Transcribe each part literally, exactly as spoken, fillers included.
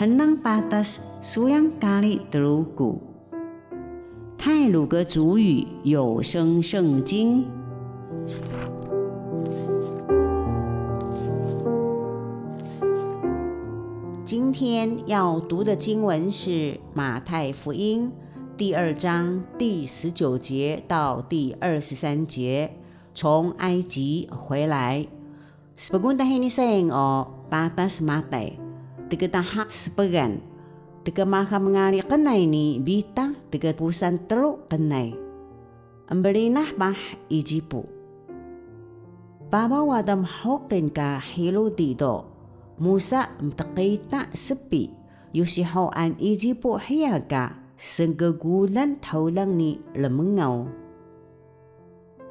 Mnang patas suyang kari Truku. 太魯閣族語有聲聖經。今天要讀的經文是馬太福音第二章第十九節到第二十三節，從埃及回來。 Spgun ta hini sayang o patas Matay, tgdha spgan, tgmaxal mngari qnay ni bitaq tgpusal tru qnay. Embrinah paah Ijipu. Babaw wada mhuqil ka Hirudi do, musa mtqita spi, Yusihuan Ijipu hiya ka snggulan thulang ni rmngaw.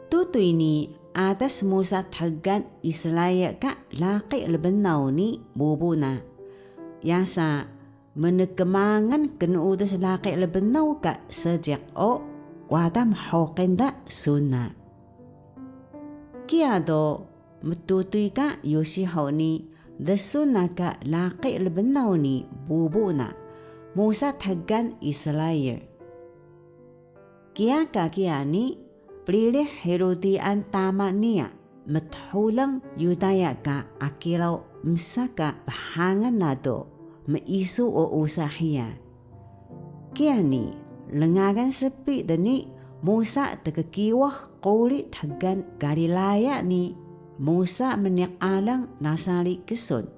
Tutuy ni adas musa thgan Israil ka laqi rbnaw ni bubu na. Yasa mnkmangan knuudus laqi rbnaw ka seejiq o wada mhuqil da sun na. Kiya do mtutuy ka Yusihu ni dsun na ka laqi rbnaw ni bubu na musa thgan Israil. Kiya ka kiya ni, prilih Hirudian tama niya mthulang Yudaya ka Akiraw msa ka bhangan na do miisu o usa hiya. Kiya ni, rngagan spi dni musa tgkiwah quri thgan Galilaya ni musa mniq alang Nasari ksun.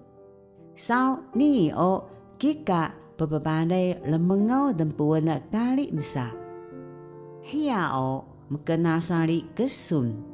Saw nii o kika pbbalay rmngaw dmpwla kari msa. Hiya o mknasari ksun.